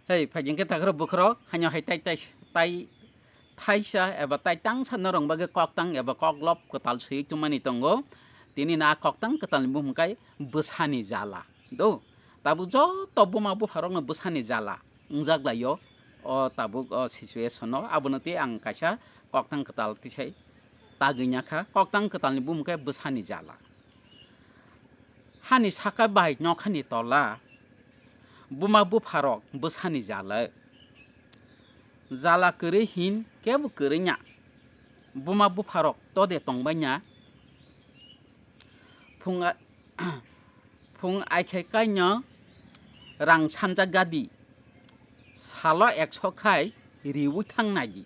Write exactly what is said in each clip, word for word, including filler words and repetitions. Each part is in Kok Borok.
Hei, phaikhe takhro bukhro, haino hai tai, tai, tai thaisa eba tai tangsa norong bagwi koktang eba koklop kwtal swi tongmani tongo. Tini na koktang kwtalni bumung kai bwsani jala. Do, tabuk joto buma bupharokno bwsani jala wngjak laio. O tabuk o situation o abono tei ang kaisa koktang kwtal tisai tagwi nyakha. Koktang kwtalni bumung kai bwsani jala. Hani saka bai nokhani tola, buma bupharok bwsani jala. Jala kwrwi hin kebo kwrwngya. Buma bupharok tode tongbaina. Phung a-, phung aikhe kaino rang sanja gadi. Salo ekso khai riwi thang nagi.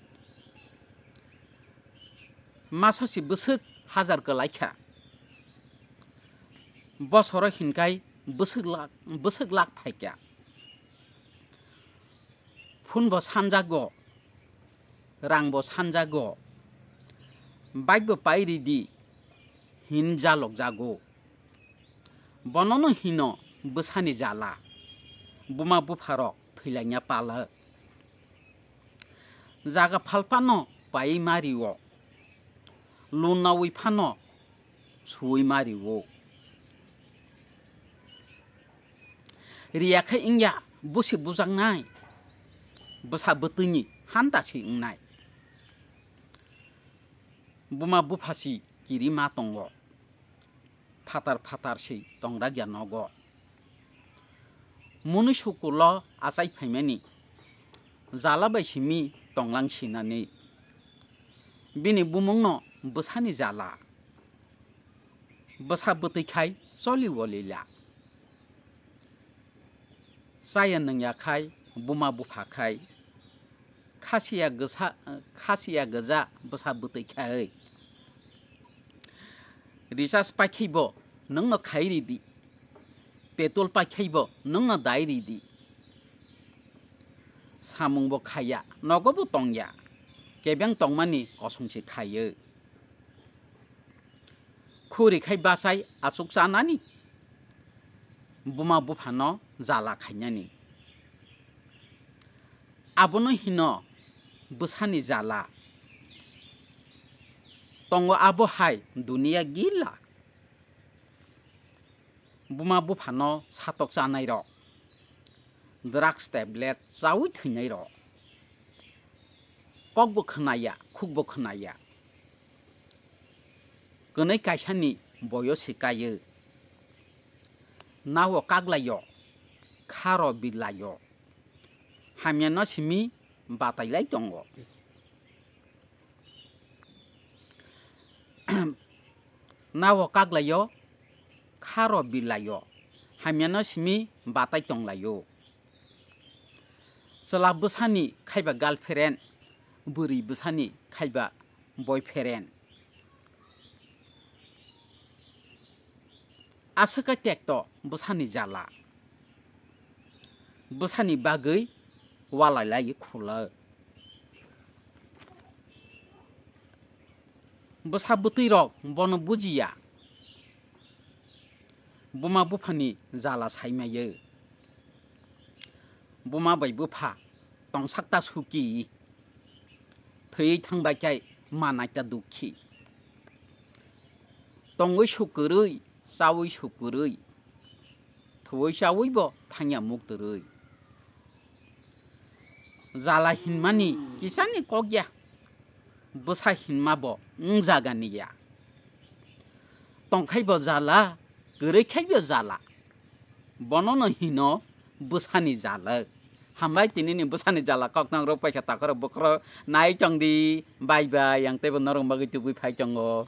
Masosi bwswk hajar kwlaikha. Bosoro hinkai bwswk lak, bwswk lak phaikha. Phunbo sanjago, rangbo sanjago, bike bo pai ridi, hin jalok jago. Bonono hino bwsani jala, buma bupharok thwilaina pala. Jaga phalphano pai mario, lun nawi phano suwi mario. Riya khe wngya busi bujaknai, bwsa bwtwini hanta si wngnai. Buma bupha si kiri ma tongo, phatar phatar si tongrakya nogo. Mwnwi sukulo achai phaimani, jala bai simi tonglang sinani. Bini bumungno bwsani jala, bwsa bwtwi khai choli wolila. Chaya nungya khai, buma bupha khai, khasiya gasa, khasiya gaja bwsa bwtwi khai. Recharge paikhe bo nwngno khai ridi, petrol paikhe bo nwngno dai ridi. Samung bo khaiya, nogo bo tongya, kebeng tongmani kosong se khaio. Khuri khai bachai achuk chanani, buma buphano jala khainani. Abono hino bwsani jala. Tongo abo hai duniya gila. Buma buphano satok chanai rok, drugs tablet chawi thwinai rok, kokbo khwnaya, khukbo khwnaya. Kwnwi kaisani boyo se kaio, nao kaglaio, kharo bilaio, hamyano simi batailai tongo. Nao kaglaio, kharo bilaio, hamyano simi batai tonglaio. Chwla bwsani khaiba girlfriend, bwrwi bwsani khaiba boyfriend. Aswk khe tekto bwsani jala. Bwsani bagwi walai lai khula. Bwsa bwtwi rok bono bujiya. Buma buphani jala saimayo. Buma bai bupha tongsak ta suki. Thwi thangbai khe manai ta dukhi. Tongwi sukurwi, chawi sukurwi. Thuwi chawi bo thangya muk twrwi. Jala hinmani kisani kokya. Bwsa hinma bo wng jagani ya. Tongkhai bo jala, kwrwi khai bo jala. Bonono hino bwsani jala. Hambai tinini bwsani jala koktang rok paikha takhoro bukhoro nai tongdi. Bye bye, yang teibo norok bagwi tubui phai tongo.